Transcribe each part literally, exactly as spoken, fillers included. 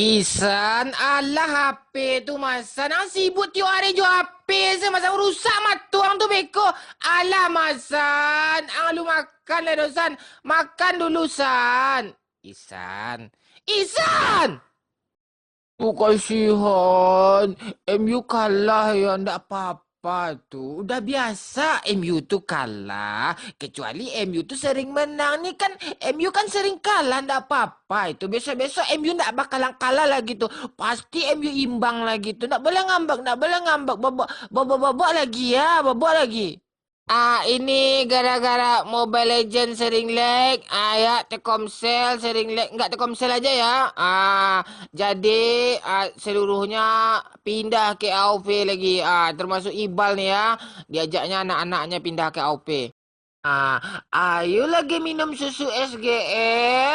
Isan, alah H P tu, Masan. Ang sibuk tiok ari jo H P se, Masan. Rusak mato ang tu beko. Alah, Masan. Ang lu makan lai doh, San. Makan dulu, San. Isan. Isan! Tu kasihan. M U kalah ya, ndak apa-apa tu. Udah biasa M U tu kalah. Kecuali M U tu sering menang. Ni kan M U kan sering kalah, ndak apa-apa itu. Besok-besok M U ndak bakalan kalah lagi tu. Pasti M U imbang lagi tu. Ndak boleh ngambek, ndak boleh ngambek. Babak, babak, babak lagi ya, babak lagi. Ah, ini gara-gara Mobile Legend sering lag, ah, ya, Telkomsel sering lag, nggak Telkomsel aja ya. Ah, jadi, ah, seluruhnya pindah ke A O V lagi, ah, termasuk Ibal nih ya, diajaknya anak-anaknya pindah ke A O V. Ah, ayo lagi minum susu S G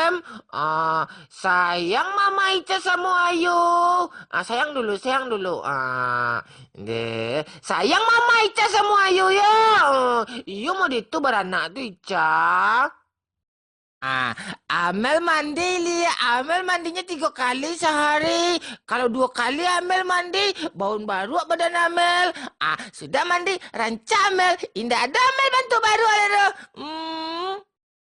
M. Ah, sayang Mama Ica samo Ayu. Ah, sayang dulu, sayang dulu. Ah, deh, sayang Mama Ica samo Ayu yo. Ah, iyo mau ditu baranak tu Ica. Ah, Amel mandi li, Amel mandinya tigo kali sahari. Kalau duo kali Amel mandi, baun baruak badan Amel. Ah, sudah mandi, rancak Amel. Indak ado Amel bantuak baruak lai doh. Hmm.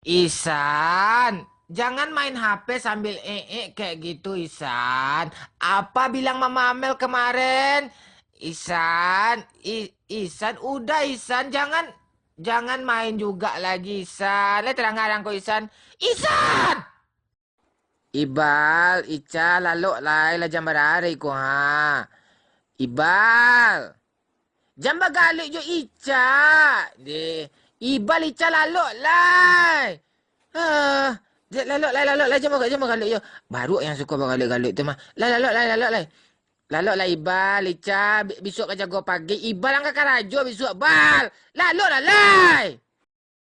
Isan, jangan main H P sambil eek kayak gitu, Isan. Apa bilang Mama Amel kemarin? Isan, I-, Isan, udah Isan, jangan, jangan main juga lagi, Isan. Lai tadangar ang ko, Isan. Isan! Ibal, Ica, lalok lai, lah jam bara ari ko, ha. Ibal. Jan bagaluik jo Ica. Deh, Ibal, Ica, lalok lai. Ah, dek, lalok lai, lalok lai, jan baga-, jan bagaluik yo. Baruak yang suko bagaluik-galuik tu mah. Lai, lalok lai, lalok lai. Lalok lai Ibal, Ica, bi-, bisuak ka jago pagi. Ibal ang ka karajo bisuak, Bal. Lalok lah lai.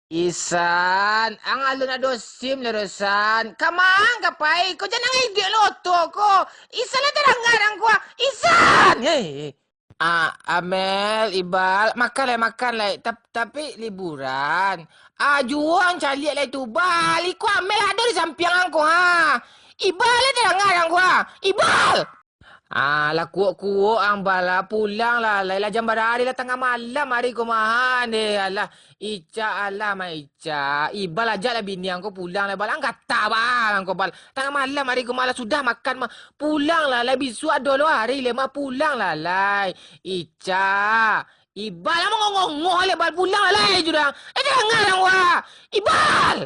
Isan, ang alun ado sim lai doh, San. Ka ma ang ka pai ko, jan ang iduik lo oto ko. Isan, lah tadangar ang ko. Isan! Hei, hei. Ah, Amel, Ibal, makan lai, makan lai. Tap-, tapi liburan. Ah, juo ang caliak lai tu, Bal. Iko Amel ado di sampiang ang ko, ha. Ibal, lah tadangar ang ko, ha. Ibal! Ah, lah kuok-kuok ang, Bal, lah pulang lah. Lai, lah jam bara ari, lah tangah malam ari ko mah, ha. Deh, alah. Ica, alah, ma Ica. Ibal, ajak lah bini ang ko pulang lah, Bal. Ang gata, Bal, ang ko, Bal. Tangah malam ari ko mah, lah sudah makan mah. Pulang lah, lai, bisuak ado lo ari lai mah, pulang lah, lai. Ica. Ibal, ang mangongong-ngongong lai, Bal, pulang lah, lai, jurang. Eh, jangan, ang, wah. Ibal!